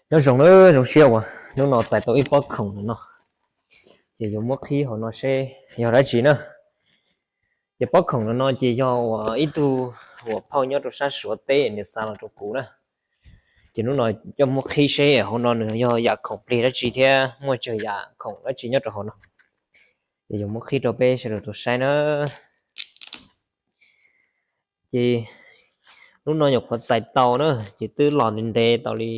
Nyob zoo nawb, zoo siab uas hnub no txais tau ib pob khoom no, ces yuav muab qhib hauv no seb yog dab tsi na. Ces pob khoom no ces yog uas ib tug uas phauj nyob rau sab Suav teb nws xa los rau kuv na. Ces hnub no coj muab qhib seb hauv no nws yog yam khoom plig dab tsi thiab muaj tsawg yam khoom dab tsi nyob rau hauv no. Ces yuav muab qhib rau peb sawv daws tau saib na. Ces hnub no nyuam qhuav txais tau na, ces twb los ntev ntev tau li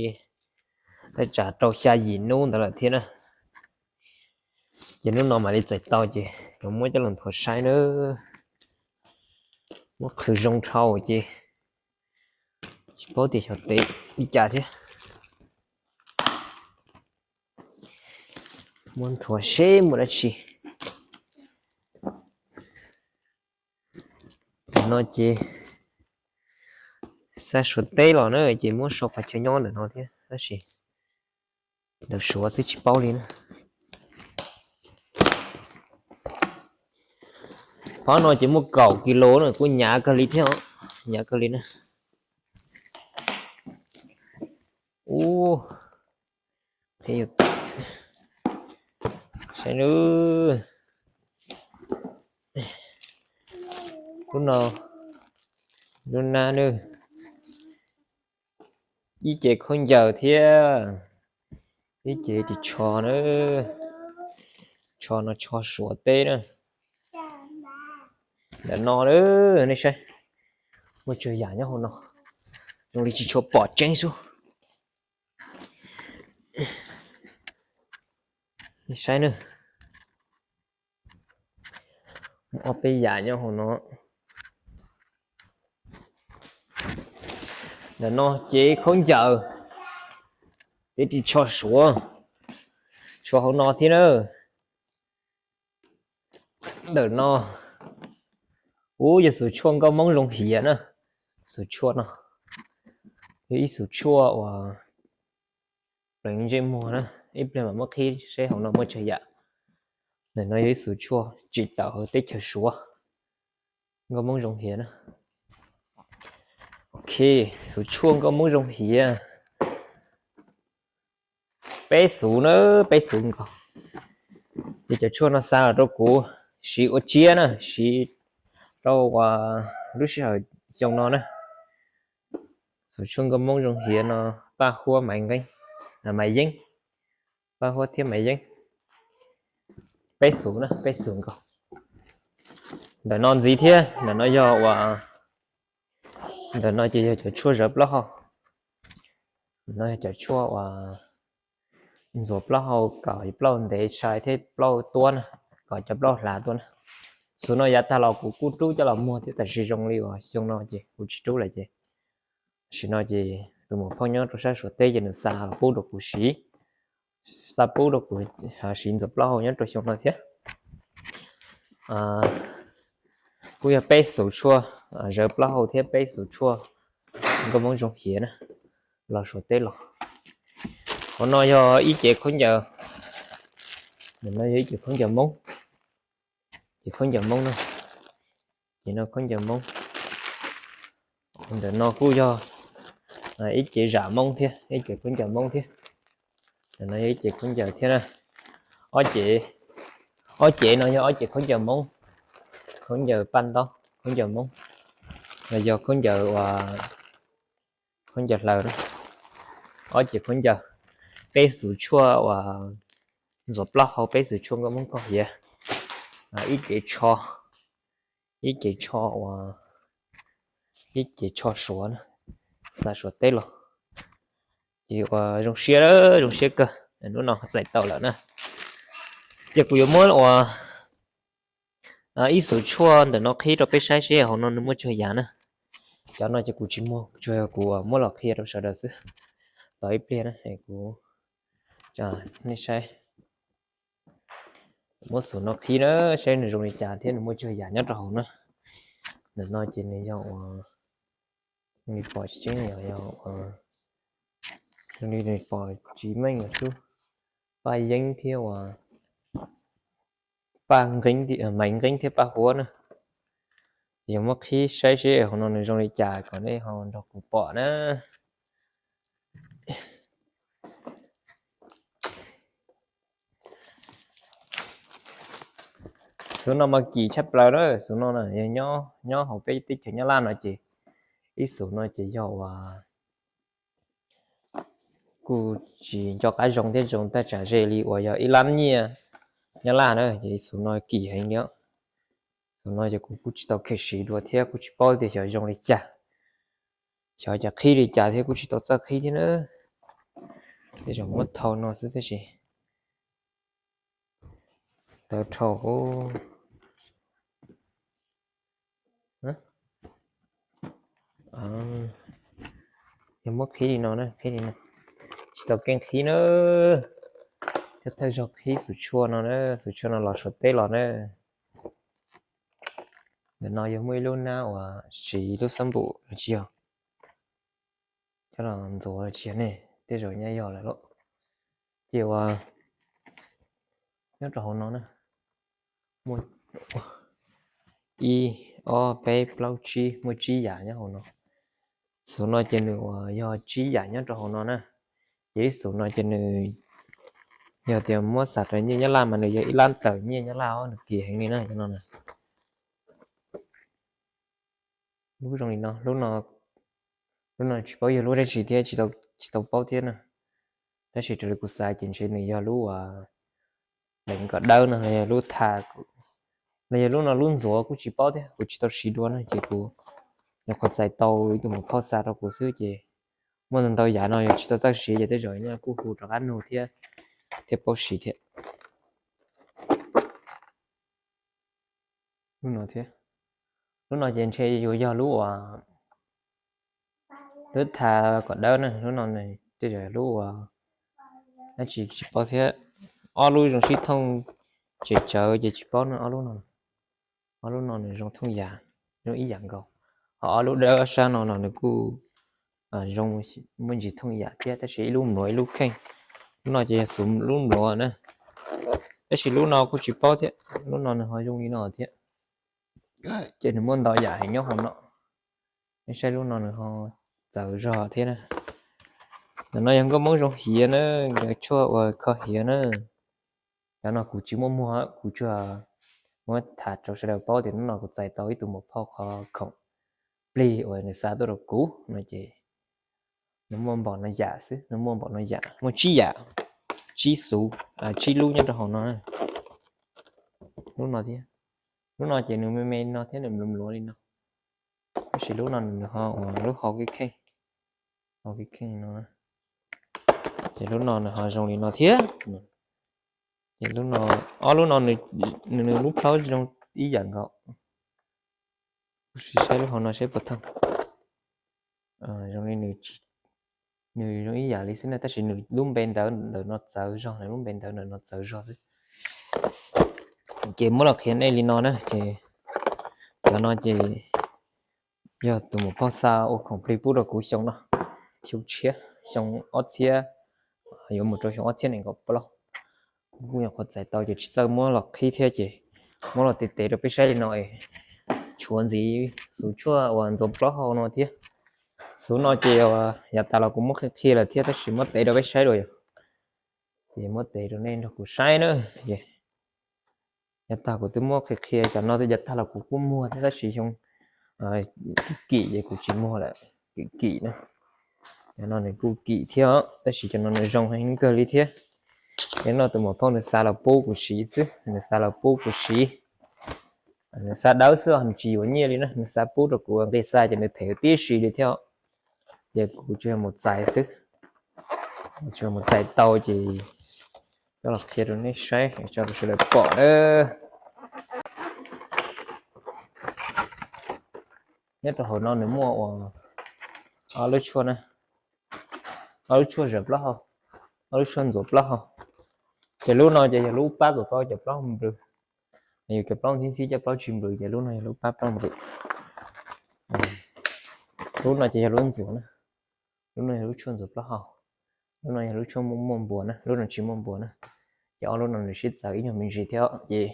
thaj tsam rau xya yim hnub ntawd lawm thiab na. Ces hnub no mam li txais tau ces yuav muab coj los nthuav saib na. Muab qhwv zoo dhau ces tsis paub tias xyov tev li cas thiab. Muab nthuav seb muaj dab tsi. Ntawm no ces xa Suav teb los na ces muab sau qhov chaw nyob ntawm no thiab tab sis ntawm Suav xwb tsis paub li na. Qhov no ces muaj kaum kis lus na, kuj hnyav kawg li thiab, hnyav kawg li na. Ub, saib na, lub no, lub nab na, ib ce khaub ncaws thiab ib ce ris tsho na, tsho no tsho Suav teb na. Ntawm no nej saib, muaj tsawg yam nyob hauv no, zoo li tsis tshua pom tseeb xwb. Nej saib na, muaj ob peb yam nyob hauv no. Ntawm no cev khaub ncaws, cev ris tsho Suav, tshuav hauv no thiab na. Ntawm no, ub, yog xus tshuaj nkauj Moob Zoo Hiav na. Xus tshuaj no yog ib xus tshuaj uas pleev ntsej muag na, ib pliag mam muab qhib seb hauv no muaj tsawg yam. Ntawm no yog ib xus tshuaj tsim tawm hauv teb chaws Suav, nkauj Moob Zoo Hiav na. Ok, xus tshuaj nkauj Moob Zoo Hiav, peb xus na, peb xus nkaus. Ces cov tshuaj no xa los rau kuv siv ua tsiab na, siv rau lub sij hawm xyoo no na. Xus tshuaj nkauj Moob Zoo Hiav no, Paj Huab, Maiv Yeeb, Paj Huab thiab Maiv Yeeb, peb xus na, peb xus nkaus. Ntawm no ntxiv thiab, ntawm no yog uas, ntawm no ces yog cov tshuaj zawv plaub hau. Ntawm no yog cov tshuaj uas ntxuav plaub hau kom plaub ntev sai thiab plaub tuab na, kom cov plaub hlav tuaj na. Xus no yav tag los kuv kuj rub coj los muag thiab tab sis zoo li uas xyoo no ces kuv tsis rub lawm ces, tam sim no ces tus muam phauj nyob rau sab Suav teb ces nws xa pub rau kuv siv, xa pub rau kuv siv ntxuav plaub hau nyob rau xyoo no thiab. Kuj yog peb xus tshuaj zawv plaub hau thiab peb xus tshuaj nkauj Moob Zoo Hiav na, los Suav teb los. Hauv no yog ib cev khaub ncaws, ntawm no yog ib cev khaub ncaws Moob, cev khaub ncaws Moob na, cev no khaub ncaws Moob. Ntawm no kuj yog ib cev zam Moob thiab, ib cev khaub ncaws Moob thiab. Ntawm no yog ib cev khaub ncaws thiab na. Ob cev, ob cev no yog ob cev khaub ncaws Moob, khaub ncaws paj ntaub, khaub ncaws Moob, los yog khaub ncaws uas khaub ncaws hlaws na. Ob cev khaub ncaws, peb xus tshuaj uas ntxuav plaub hau, peb xus tshuaj nkauj Moob Zoo Hiav, ib cev tsho, ib cev tsho uas, ib cev tsho Suav na, xa Suav teb los. Ces uas zoo siab, zoo siab kawg, hnub no txais tau lawm na. Ces kuv yuav muab uas ib xus tshuaj ntawm no qhib rau peb saib seb hauv no nws muaj tsawg yam na. Cov no ces kuv tsis muag, tsuas yog kuv muab los qhia rau sawv daws xwb. Tos ib pliag na, kuv, nej saib, muab xus no qhib na, saib nws zoo li cas thiab nws muaj tsawg yam nyob rau hauv na. Ntawm no ces nws yog uas, li pom tsis tseeb, yog, yog, li pom tsis meej xwb, Paj Yeeb thiab uas Paj Nqeeb, Maiv Nqeeb thiab Paj Huab na. Ces yog muab qhib saib seb hauv no nws zoo li cas kom nej ho nrog kuv pom na. Xub no mas kim tshaj plaws na, xub no na yog nyob hauv peb teb chaws Nyab Laj no ces ib xub no ces yog uas kuj tsis nco qab zoo thiab, zoo tag tsam ze li uas yog ib lab nyiaj Nyab Laj na, ces ib xub no kim heev li. Xub no ces kuv kuj tsis tau kheev siv dua thiab kuj tsis paub tias xyov zoo li cas, xyov cas qhib li cas thiab kuj tsis tau txawj qhib thiab na. Tej zaum muab thau no xwb tab sis tawv dhau. Yog muab qhib li no na, qhib li no, tsis tau keej qhib na. Thiab thawj zaug qhib xub tshuaj no na, xub tshuaj no los Suav teb los na. Ntawm no yog muaj ib lub nab uas siv lub xab npum los tsis yog, coj los ntxuav los tsis yog ne, tej zaum nyaj yog lawm lauj. Ces uas nyob rau hauv no na, muaj ib, ob, peb, plaub, tsib, muaj tsib yam nyob hauv no. Xub no ces nws uas yog tsib yam nyob rau hauv no na. Ces ib xub no ces nws yog tias muab xav rau nyiaj Nyab Laj mas nws yog ib lab tawm nyiaj Nyab Laj os, nws kim heev li na cov no na. Lub zoo li no, lub no tsis paub yog lub dab tsi thiab, tsis tau paub thiab na. Tab sis raws li kuv xav ces ntshe nws yog lub uas leev kom dawb no los yog lub tha, los yog lub no lub ntxuav kuj tsis paub thiab, kuv tsis tau siv dua na ces kuv nyuam qhuav txais tau ib tug muam phauj xa rau kuv xwb ces muaj ntau ntau yam no yog tsis tau txawj siv ces tej zaum nyaj kuj hu rov qab nug thiab, thiab paub siv thiab. Lub no thiab, lub no ces ntshe yuav yog lub uas lub tha kom dawb na, lub no tej zaum lub uas dab tsi tsis paub thiab. Ob lub zoo sib thooj tsem tsawv ces tsis paub na, ob lub no. Ob lub no nws zoo thooj yam, zoo ib yam nkaus. Ho ob lub dawb sab no no nws kuj zoo, muaj ntsis thooj yam thiab tab sis ib lub mluav ib lub kheej. Lub no ces yog xub lub mluav na, tab sis lub no kuj tsis paub thiab, lub no nws ho zoo li no thiab. Ces nws muaj ntau yam heev nyob hauv no. Nej saib lub no nws ho txawv zog thiab na. Ntawm no yog nkauj Hmoob zoo hiav na, nkawd tshuaj uas kho hiav na. Cov no kuv tsis muaj muag, kuv tsuas muab tham rau sawv daws paub tias hnub no kuv txais tau ib tug muam phauj qhov khoom plig uas nws xa tuaj rau kuv no ces nws muaj npaum no yam xwb, nws muaj npaum no yam, muaj tsib yam, tsib xuv, tsib lub nyob rau hauv no. Lub no thiab, lub no ces nws me me no thiab nws mluav mluav li no. Tab sis lub no nws ho ua lub hau kheej, hau kheej no. Ces lub no nws ho zoo li no thiab. Ces lub no, ob lub no nws lub plhaub zoo ib yam nkaus. Kuv sim saib lub hauv no saib puas thooj. Zoo li nws zoo ib yam li xwb na, tab sis nws lub npe ntawv ntawm no txawv zog, nws lub npe ntawv ntawm no txawv zog xwb. Ces muab los qhia nej li no na, ces cov no ces yog tus muam phauj xa ua khoom plig pub rau kuv xyoo no, xyoo tshiab, xyoo ob txhiab, yuav mus rau xyoo ob txhiab nees nkaum plaub. Kuv kuj nyuam qhuav txais tau ces tsis txawj muab los qhib thiab ces muab los tev tev rau peb saib li no es tshuav ntxiv xuv tshuaj uas ntxuav plaub hau no thiab. Xuv no ces yav tas los kuv muab qhia qhia lawm thiab tab sis muab tev rau peb saib dua yom. Ces muab tev rau nej nrog kuv saib na. Yav tag kuv twb muab qhia qhia cov no, yav tag los kuv kuj muag thiab tab sis xyoo kim ces kuv tsis muag lawm, kim kim na. Cov no nws kuj kim thiab tab sis cov no nws zoo heev kawg li thiab. Cov no tus muam phauj nws xa los pub kuv siv xwb, nws xa los pub kuv siv. Nws xa dawb xwb, nws tsis yuav nyiaj li na, nws xa pub rau kuv nqi xa ces nws them tib si li thiab. Ces kuv tsuas yog mus txais xwb, tsuas yog mus txais tau ces coj los qhia rau nej saib, tso rau sawv daws pom na. Nyob rau hauv no nws muaj ua ob lub tshuaj na, ob lub tshuaj zawv plaub hau, ob lub tshuaj ntxuav plaub hau. Ces lub no ces yog lub pab kom koj cov plaub mus nplws, yus cov plaub ntxhib ntxhib cov plaub tsis nplws ces lub no yog lub pab plaub nplws. Lub no ces yog lub ntxuav na, lub no yog lub tshuaj ntxuav plaub hau, lub no yog lub tshuaj muaj muaj npuas na, lub no tsis muaj npuas na. Ces ob lub no nws sib txawv ib nyuag me ntsis thiab ces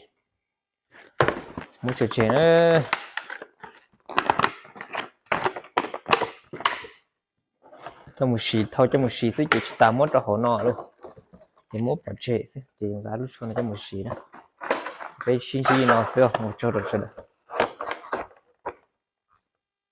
muab tso tseg na. Coj mus siv, thau coj mus siv xwb ces tsis tas muab rau hauv no lauj. Ces muab pov tseg xwb ces nqa lub tshuaj no coj mus siv na. Peb sib ntsib li no xwb, ua tsaug rau sawv daws.